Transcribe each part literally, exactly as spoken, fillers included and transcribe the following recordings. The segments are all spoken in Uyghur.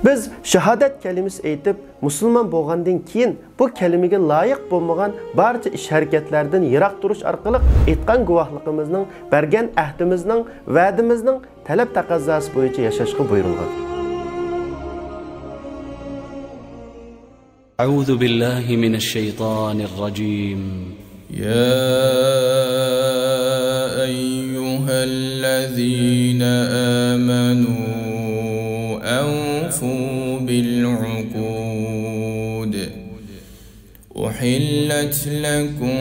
بىز شاھادەت كەلىمىسى ئېيتىپ، مۇسۇلمان بولغاندىن كېيىن، بۇ كەلىمىگە لايىق بولمىغان بارچە ئىش-ھەرىكەتلەردىن يىراق تۇرۇش ئارقىلىق ئېيتقان گۇۋاھلىقىمىزنىڭ، بەرگەن ئەھدىمىزنىڭ، ۋەدىمىزنىڭ تەلەپ تەقەززاسى بويىچە ياشاشقا بۇيرۇلغان. أعوذ بالله من الشيطان الرجيم. يا أيها الذين آمنوا أوفوا بالعقود. أحلت لكم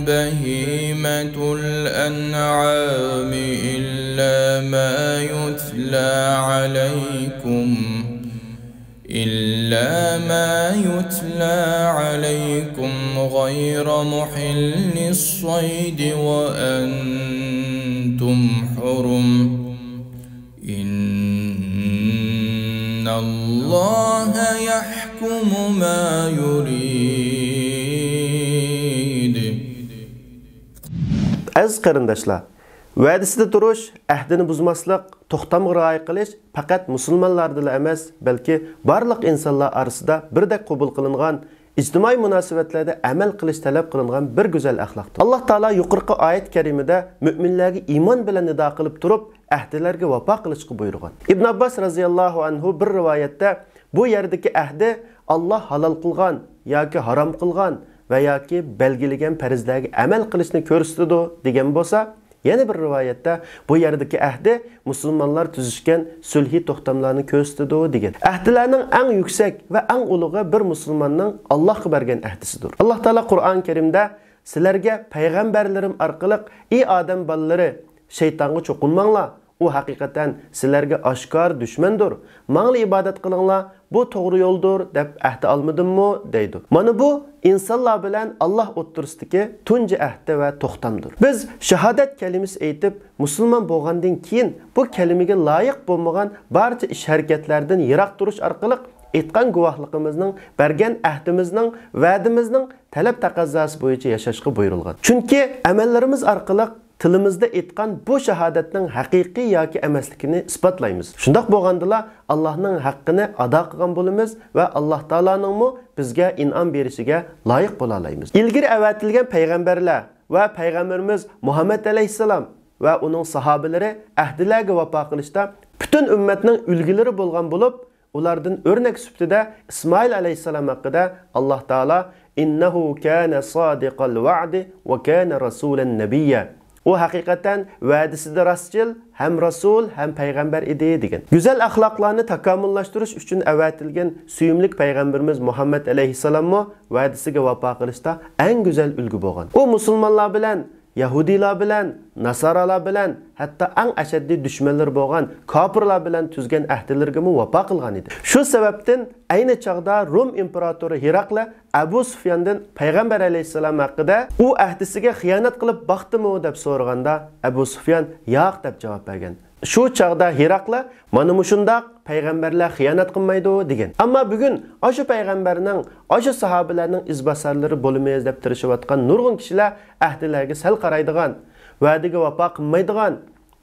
بهيمة الأنعام إلا ما يتلى عليكم إلا ما يتلى عليكم غير محل الصيد وأنتم حرم. إن الله يحكم ما يريد. ئەزىز قېرىنداشلار، ۋەدىسىدە تۇرۇش، ئەھدىنى بۇزماسلىق، توختامغا رىئايە قىلىش پەقەت مۇسۇلمانلاردىلا ئەمەس، بەلكى بارلىق ئىنسانلار ئارىسىدا بىردەك قوبۇل قىلىنغان، ئىجتىمائىي مۇناسىۋەتلەردە ئەمەل قىلىش تەلەپ قىلىنغان بىر گۈزەل ئەخلاقتۇر. ئاللاھ تائالا يۇقىرىقى ئايەت كەرىمىدە مۆمىنلەرگە ئىمان بىلەن نىدا قىلىپ تۇرۇپ، ئەھدىلەرگە ۋاپا قىلىشقا بۇيرۇغان. ئىبن ئابباس رەزىياللاھۇ ئەنھۇ بىر رىۋايەتتە، بۇ يەردىكى ئەھدى ئاللاھ ھالال قىلغان ياكى ھارام قىلغان ۋە ياكى بەلگىلىگەن پەرزلەرگە ئەمەل قىلىشنى كۆرسىتىدۇ، دېگەن بولسا، يەنە بىر رىۋايەتتە، بۇ يەردىكى ئەھدى مۇسۇلمانلار تۈزۈشكەن سۈلھى توختاملارنى كۆرسىتىدۇ، دېگەن. ئەھدىلەرنىڭ ئەڭ يۈكسەك ۋە ئەڭ ئۇلۇغى بىر مۇسۇلماننىڭ ئاللاھقا بەرگەن ئەھدىسىدۇر. ئاللاھ تائالا قۇرئان كەرىمدە، سىلەرگە پەيغەمبەرلىرىم ئارقىلىق، ئى ئادەم بالىلىرى، شەيتانغا چوقۇنماڭلار، ئۇ ھەقىقەتەن سىلەرگە ئاشكارا دۈشمەندۇر، ماڭىلا ئىبادەت قىلىڭلار، بۇ توغرا يولدۇر، دەپ ئەھدى ئالمىدىممۇ؟ دەيدۇ. مانا بۇ ئىنسانلار بىلەن ئاللاھ ئوتتۇرىسىدىكى تۇنجى ئەھدى ۋە توختامدۇر. بىز شاھادەت كەلىمىسى ئېيتىپ، مۇسۇلمان بولغاندىن كېيىن، بۇ كەلىمىگە لايىق بولمىغان بارچە ئىش-ھەرىكەتلەردىن يىراق تۇرۇش ئارقىلىق ئېيتقان گۇۋاھلىقىمىزنىڭ، بەرگەن ئەھدىمىزنىڭ، ۋەدىمىزنىڭ تەلەپ تەقەززاسى بويىچە ياشاشقا بۇيرۇلغان. چۈنكى ئەمەللىرىمىز ئارقىلىق تىلىمىزدا ئېيتقان بۇ شاھادەتنىڭ ھەقىقىي ياكى ئەمەسلىكىنى ئىسپاتلايمىز. شۇنداق بولغاندىلا، ئاللاھنىڭ ھەققىنى ئادا قىلغان بولىمىز ۋە ئاللاھ تائالانىڭمۇ بىزگە ئىنئام بېرىشىگە لايىق بولالايمىز. ئىلگىرى ئەۋەتىلگەن پەيغەمبەرلەر ۋە پەيغەمبىرىمىز مۇھەممەد ئەلەيھىسسالام ۋە ئۇنىڭ ساھابىلىرى ئەھدىلەرگە ۋاپا قىلىشتا پۈتۈن ئۈممەتنىڭ ئۈلگىلىرى بولغان بولۇپ، ئۇلاردىن ئۆرنەك سۈپىتىدە ئىسمائىل ئەلەيھىسسالام ھەققىدە ئاللاھ تائالا، «إنه كان صادق الوعد وكان رسولا نبيا.» ئۇ ھەقىقەتەن ۋەدىسىدە راستچىل، ھەم رەسۇل، ھەم پەيغەمبەر ئىدى، دېگەن. گۈزەل ئەخلاقلارنى تاكامۇللاشتۇرۇش ئۈچۈن ئەۋەتىلگەن سۆيۈملۈك پەيغەمبىرىمىز مۇھەممەد ئەلەيھىسسالاممۇ ۋەدىسىگە ۋاپا قىلىشتا ئەڭ گۈزەل ئۈلگە بولغان. ئۇ مۇسۇلمانلار بىلەن، يەھۇدىيلار بىلەن، ناسارالار بىلەن، ھەتتا ئەڭ ئەشەددىي دۈشمەنلىرى بولغان كاپىرلار بىلەن تۈزگەن ئەھدىلىرىگىمۇ ۋاپا قىلغان ئىدى. شۇ سەۋەبتىن ئەينى چاغدا روم ئىمپېراتورى ھېراقلى ئەبۇ سۇفياندىن پەيغەمبەر ئەلەيھىسسالام ھەققىدە، ئۇ ئەھدىسىگە خىيانەت قىلىپ باقتىمۇ، دەپ سورىغاندا، ئەبۇ سۇفيان ياق دەپ جاۋاب بەرگەن. شۇ چاغدا ھېراقلى، مانا مۇشۇنداق پەيغەمبەرلەر خىيانەت قىلمايدۇ، دېگەن. ئەمما بۈگۈن ئاشۇ پەيغەمبەرنىڭ، ئاشۇ ساھابىلەرنىڭ ئىزباسارلىرى بولىمىز دەپ تىرىشىۋاتقان نۇرغۇن كىشىلەر ئەھدىلەرگە سەل قارايدىغان، ۋەدىگە ۋاپا قىلمايدىغان،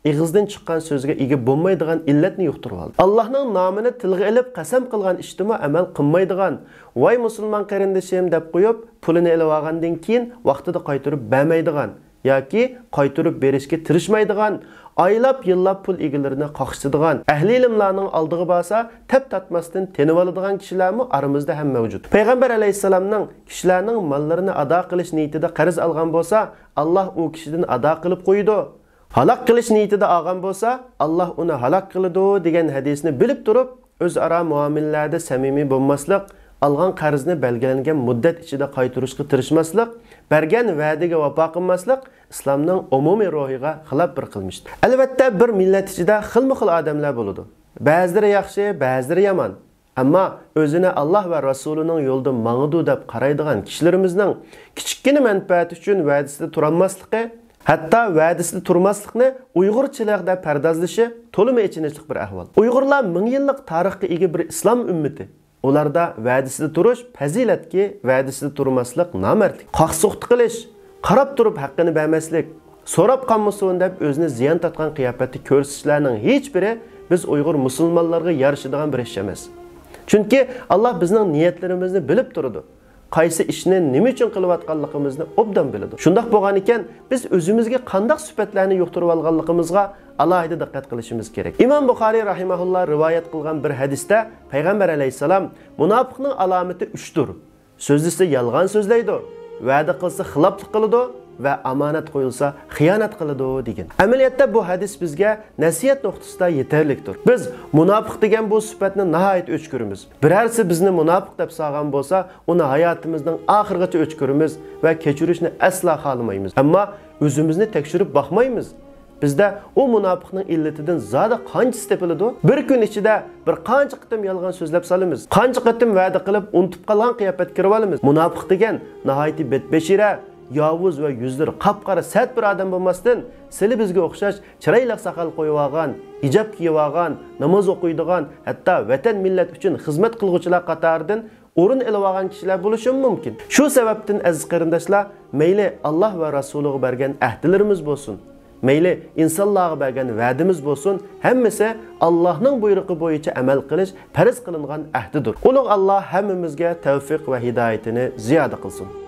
ئېغىزدىن چىققان سۆزگە ئىگە بولمايدىغان ئىللەتنى يۇقتۇرۇۋالدى. ئاللاھنىڭ نامىنى تىلغا ئېلىپ قەسەم قىلغان ئىشتىمۇ ئەمەل قىلمايدىغان، ۋاي مۇسۇلمان قېرىندىشىم دەپ قويۇپ، پۇلىنى ئېلىۋالغاندىن كېيىن ۋاقتىدا قايتۇرۇپ بەرمەيدىغان ياكى قايتۇرۇپ بېرىشكە تىرىشمايدىغان، ئايلاپ يىللاپ پۇل ئىگىلىرىنى قاقشىتىدىغان، ئەھلى ئىلىملارنىڭ ئالدىغا بارسا تەپ تارتماستىن تېنىۋالىدىغان كىشىلەرمۇ ئارىمىزدا ھەم مەۋجۇت. پەيغەمبەر ئەلەيھىسسالامنىڭ كىشىلەرنىڭ ماللىرىنى ئادا قىلىش نىيىتىدە قەرز ئالغان بولسا، ئاللاھ ئۇ كىشىدىن ئادا قىلىپ قويىدۇ. ھالاك قىلىش نىيىتىدە ئالغان بولسا، ئاللاھ ئۇنى ھالاك قىلىدۇ، دېگەن ھەدىسنى بىلىپ تۇرۇپ، ئۆزئارا مۇئامىلىلەردە سەمىمىي بولماسلىق، ئالغان قەرزنى بەلگىلەنگەن مۇددەت ئىچىدە قايتۇرۇشقا تىرىشماسلىق، بەرگەن ۋەدىگە ۋاپا قىلماسلىق ئىسلامنىڭ ئومۇمىي روھىغا خىلاپ بىر قىلمىشتۇر. ئەلۋەتتە، بىر مىللەت ئىچىدە خىلمۇ خىل ئادەملەر بولىدۇ. بەزىلىرى ياخشى، بەزىلىرى يامان. ئەمما ئۆزىنى ئاللاھ ۋە رەسۇلىنىڭ يولىدا ماڭىدۇ دەپ قارايدىغان كىشىلىرىمىزنىڭ كىچىككىنە مەنپەئەت ئۈچۈن ۋەدىسىدە تۇرالماسلىقى، ھەتتا ۋەدىسىدە تۇرماسلىقنى ئۇيغۇرچىلىق دەپ پەردازلىشى تولىمۇ ئېچىنىشلىق بىر ئەھۋال. ئۇيغۇرلار مىڭ يىللىق تارىخقا ئىگە بىر ئىسلام ئۈممىتى. ئۇلاردا ۋەدىسىدە تۇرۇش پەزىلەتكى، ۋەدىسىدە تۇرماسلىق نامەردلىك. قاقسۇقتا قىلىش، قاراپ تۇرۇپ ھەققىنى بەرمەسلىك، سوراپ قالمىسۇن دەپ ئۆزىنى زىيان تارتقان قىياپەتتە كۆرسىتىشلەرنىڭ ھېچبىرى بىز ئۇيغۇر مۇسۇلمانلارغا يارىشىدىغان بىر ئىش ئەمەس. چۈنكى ئاللا بىزنىڭ نىيەتلىرىمىزنى بىلىپ تۇرىدۇ. قايسى ئىشنى نېمە ئۈچۈن قىلىۋاتقانلىقىمىزنى ئوبدان بىلىدۇ. شۇنداق بولغانىكەن، بىز ئۆزىمىزگە قانداق سۈپەتلەرنى يۇقتۇرۇۋالغانلىقىمىزغا ئالاھىدە دىققەت قىلىشىمىز كېرەك. ئىمام بۇخارىي راھىمەھۇللا رىۋايەت قىلغان بىر ھەدىستە پەيغەمبەر ئەلەيھىسسالام مۇناپىقنىڭ ئالامىتى ئۈچتۇر. سۆزلىسە يالغان سۆزلەيدۇ، ۋەدە قىلسا خىلاپلىق قىلىدۇ ۋە ئامانەت قويۇلسا خىيانەت قىلىدۇ دېگەن. ئەمەلىيەتتە بۇ ھەدىس بىزگە نەسىھەت نۇقتىسىدا يېتەرلىكتۇر. بىز مۇناپىق دېگەن بۇ سۈپەتنى ناھايىتى ئۆچ كۆرىمىز. بىرەرسى بىزنى مۇناپىق دەپ سالغان بولسا، ئۇنى ھاياتىمىزنىڭ ئاخىرىغىچە ئۆچ كۆرىمىز ۋە كەچۈرۈشنى ئەسلا خالىمايمىز. ئەمما ئۆزىمىزنى تەكشۈرۈپ باقمايمىز. بىزدە ئۇ مۇناپىقنىڭ ئىللىتىدىن زادى قانچىسى تېپىلىدۇ؟ بىر كۈن ئىچىدە بىر قانچە قېتىم يالغان سۆزلەپ سالىمىز؟ قانچە قېتىم ۋەدە قىلىپ ئۇنتۇپ قالغان قىياپەتكە كىرىۋالىمىز؟ مۇناپىق دېگەن ناھايىتى بەتبەشىرە، ياۋۇز ۋە يۈزلىرى قاپقارا سەت بىر ئادەم بولماستىن، سىلى بىزگە ئوخشاش چىرايلىق ساقال قويۇۋالغان، ھىجاب كىيىۋالغان، ناماز ئوقۇيدىغان، ھەتتا ۋەتەن مىللەت ئۈچۈن خىزمەت قىلغۇچىلار قاتارىدىن ئورۇن ئېلىۋالغان كىشىلەر بولۇشىمۇ مۇمكىن. شۇ سەۋەبتىن، ئەزىز قېرىنداشلار، مەيلى ئاللا ۋە رەسۇلىغا بەرگەن ئەھدىلىرىمىز بولسۇن، مەيلى ئىنسانلارغا بەرگەن ۋەدىمىز بولسۇن، ھەممىسى ئاللانىڭ بۇيرۇقى بويىچە ئەمەل قىلىش پەرز قىلىنغان ئەھدىدۇر. ئۇلۇغ ئاللا ھەممىمىزگە تەۋفىق ۋە ھىدايىتىنى زىيادە قىلسۇن.